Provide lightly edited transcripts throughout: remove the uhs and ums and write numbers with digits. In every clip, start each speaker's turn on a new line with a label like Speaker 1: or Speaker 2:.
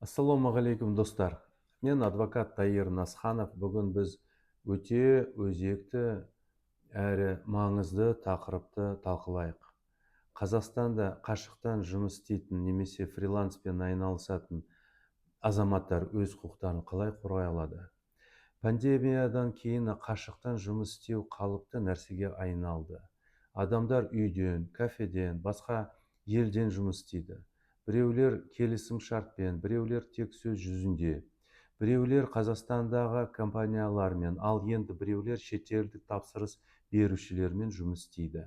Speaker 1: Ассалаумағалейкум, достар! Мен адвокат Таир Насханов. Бүгін біз өте өзекті әрі маңызды тақырыпты талқылайық. Қазақстанда қашықтан жұмыс істейтін немесе фриланспен айналысатын азаматтар өз құқықтарын қалай қорғай алады? Пандемиядан кейін қашықтан жұмыс істеу қалыпты нәрсеге айналды. Адамдар үйден, кафеден, басқа елден жұмыс істейді. Біреулер келісім шартпен, біреулер тек сөз жүзінде, біреулер Қазақстандағы компаниялармен, ал енді біреулер шетелдік тапсырыс берушілермен жұмыс істейді.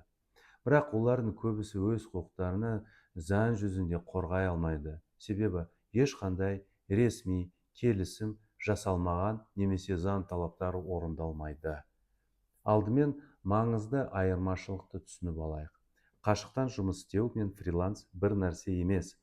Speaker 1: Бірақ олардың көбісі өз құқықтарын заң жүзінде қорғай алмайды, себебі ешқандай ресми келісім жасалмаған немесе заң талаптары орындалмайды. Алдымен маңызды айырмашылықты түсініп алайық. Қашықтан жұмыс істеу мен фриланс бір нәрсе емес.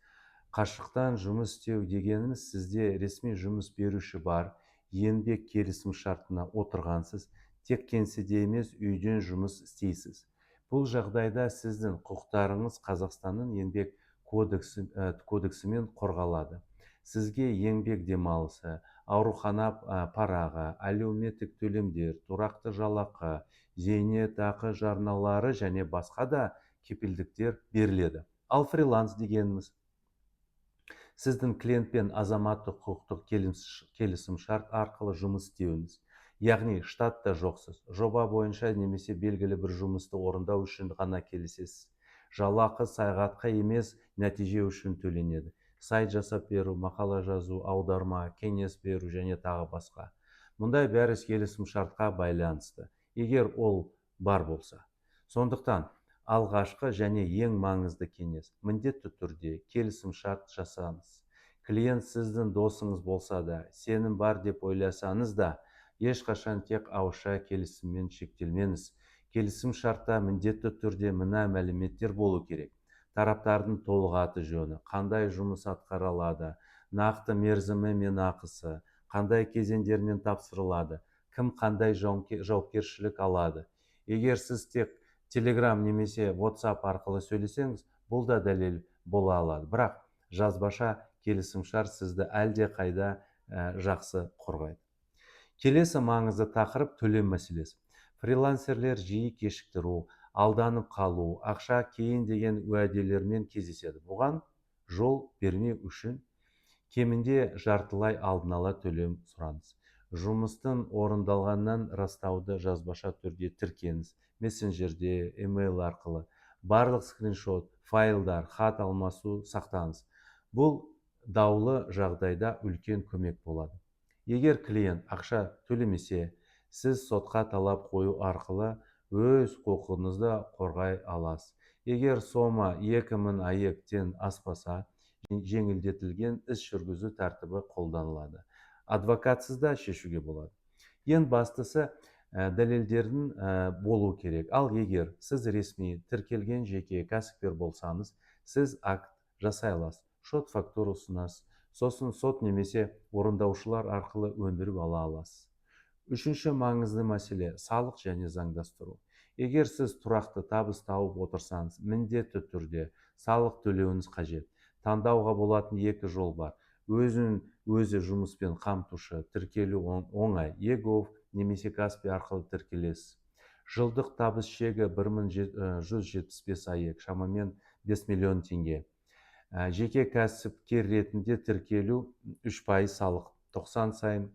Speaker 1: Қашықтан жұмыс істеу дегеніміз – сізде ресми жұмыс беруші бар, еңбек келісім шартына отырғансыз, тек кеңседе емес, үйден жұмыс істейсіз. Бұл жағдайда сіздің құқықтарыңыз Қазақстанның Еңбек кодексімен қорғалады. Сізге еңбек демалысы, аурухана парағы, әлеуметтік төлемдер, тұрақты жалақы, зейнетақы жарналары және басқа да кепілдіктер беріледі. Ал фриланс дегеніміз – сіздің клиентпен азаматтық құқықтық келісім шарт арқылы жұмыс істеуіңіз, яғни штатта жоқсыз, жоба бойынша немесе белгілі бір жұмысты орындау үшін ғана келісесіз. Жалақы сағатқа емес, нәтиже үшін төленеді: сайт жасап беру, мақала жазу, аударма, кеңес беру және тағы басқа. Мұндай бәрі келісім шартқа байланысты, егер ол бар болса. Сондықтан алғашқы және ең маңызды кеңес: міндетті түрде келісім шарт жасаңыз. Клиент сіздің досыңыз болса да, сенім бар деп ойласаңыз да, ешқашан тек ауызша келісіммен шектелмеңіз. Келісім шартта міндетті түрде мына мәліметтер болу керек: тараптардың толық аты жөні, қандай жұмыс атқарылады, нақты мерзімі мен ақысы, қандай кезеңдермен тапсырылады, кім қандай жауапкершілік алады. Егер сіз тек Телеграм немесе WhatsApp арқылы сөйлесеңіз, бұл да дәлел бола алады, бірақ жазбаша келісімшарт сізді әлде қайда жақсы қорғайды. Келесі маңызды тақырып – төлем мәселесі. Фрилансерлер жиі кешіктіру, алданып қалу, ақша кейін деген уәделермен кездеседі. Бұған жол бермеу үшін кемінде жартылай алдын ала төлем сұраңыз. Жұмыстың орындалғанын растауды жазбаша түрде тіркеңіз: мессенджерде, емейл арқылы, барлық скриншот, файлдар, хат алмасу сақтаңыз. Бұл даулы жағдайда үлкен көмек болады. Егер клиент ақша төлемесе, сіз сотқа талап қою арқылы өз құқығыңызды қорғай аласыз. Егер сома 2000 АЕК-тен аспаса, жеңілдетілген іс жүргізу тәртібі қолданылады, адвокатсыз да шешуге болады. Ең бастысы, дәлелдердің болу керек. Ал егер сіз ресми тіркелген жеке кәсіпкер болсаңыз, сіз акт жасай аласыз, шот фактура ұсынасыз, сосын сот немесе орындаушылар арқылы өндіріп ала аласыз. Үшінші маңызды мәселе – салық және заңдастыру. Егер сіз тұрақты табыс тауып отырсаңыз, міндетті түрде салық төлеуіңіз қажет. Таңдауға болатын екі жол бар: өзін өзі жұмыспен қамтушы тіркелу оңай, eGov немесе Каспи арқылы тіркелесіз. Жылдық табыс шегі 1175 АЕК, шамамен 5 миллион теңге. Жеке кәсіпкер ретінде тіркелу 3% салық, 90 сайын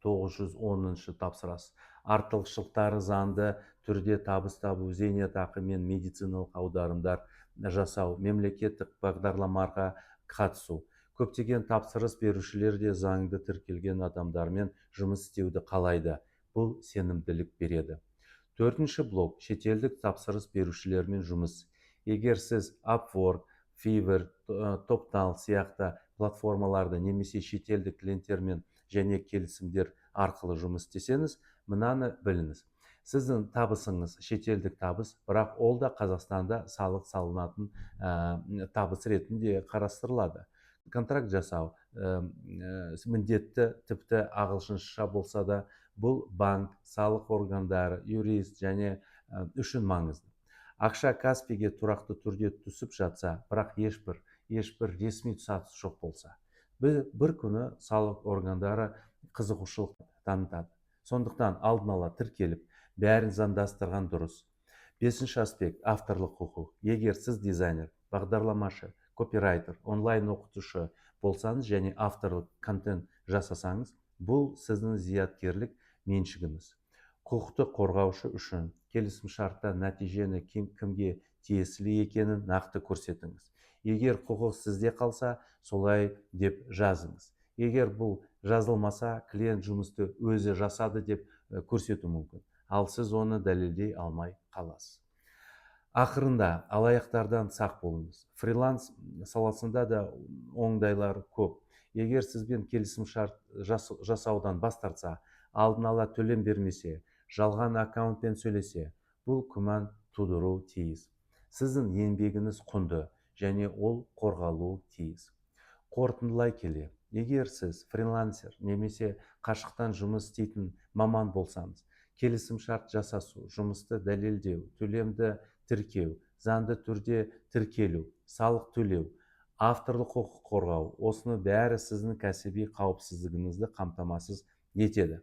Speaker 1: 910-шы тапсырасыз. Артықшылықтары: заңды түрде табыс табу, зейнетақы мен медициналық аударымдар жасау, мемлекеттік бағдарламаларға қатысу. Көптеген тапсырыс берушілер де заңды тіркелген адамдармен жұмыс істеуді қалайды, бұл сенімділік береді. Төртінші блок – шетелдік тапсырыс берушілермен жұмыс. Егер сіз Upwork, Fiverr, Toptal сияқты платформаларда немесе шетелдік клиенттермен және келісімдер арқылы жұмыс істесеңіз, мынаны біліңіз: сіздің табысыңыз шетелдік табыс, бірақ ол да Қазақстанда салық салынатын табыс ретінде қарастырылады. Контракт жасау міндетті, тіпті ағылшынша болса да. Бұл банк, салық органдары, юрист және үшін маңызды. Ақша Каспиге тұрақты түрде түсіп жатса, бірақ ешбір ресми статус жоқ болса, Бір күні салық органдары қызығушылық танытады. Сондықтан алдын ала тіркеліп, бәрін заңдастырған дұрыс. Бесінші аспект – авторлық құқық. Егер сіз дизайнер, бағдарламашы, копирайтер, онлайн оқытушы болсаңыз және авторлық контент жасасаңыз, бұл сіздің зияткерлік меншігіңіз. Құқықты қорғаушы үшін келісімшартта нәтижені кімге тиесілі екенін нақты көрсетіңіз. Егер құқық сізде қалса, солай деп жазыңыз. Егер бұл жазылмаса, клиент жұмысты өзі жасады деп көрсету мүмкін, ал сіз оны дәлелдей алмай қаласыз. Ақырында, алаяқтардан сақ болыңыз. Фриланс саласында да ондайлар көп. Егер сізбен келісімшарт жасаудан бас тартса, алдын ала төлем бермесе, жалған аккаунтпен сөйлесе, бұл күмән тудыруы тиіс. Сіздің еңбегіңіз құнды және ол қорғалуы тиіс. Қорытындылай келе, егер сіз фрилансер немесе қашықтан жұмыс істейтін маман болсаңыз, келісімшарт жасасу, жұмысты дәлелдеу, төлемді тіркеу, заңды түрде тіркелу, салық төлеу, авторлық құқық қорғау – осының бәрі сіздің кәсіби қауіпсіздігіңізді қамтамасыз етеді.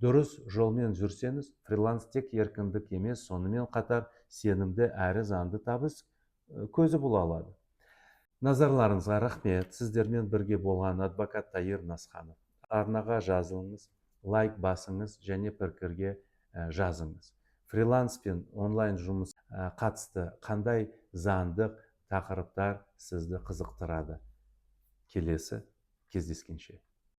Speaker 1: Дұрыс жолмен жүрсеңіз, фриланс тек еркіндік емес, сонымен қатар сенімді әрі заңды табыс көзі бола алады. Назарларыңызға рахмет! Сіздермен бірге болған адвокат Тайыр Насханов. Арнаға жазылыңыз, лайк басыңыз және пікірге жазыңыз: фриланс пен онлайн жұмыс қатысты қандай заңдық тақырыптар сізді қызықтырады? Келесі кездескенше!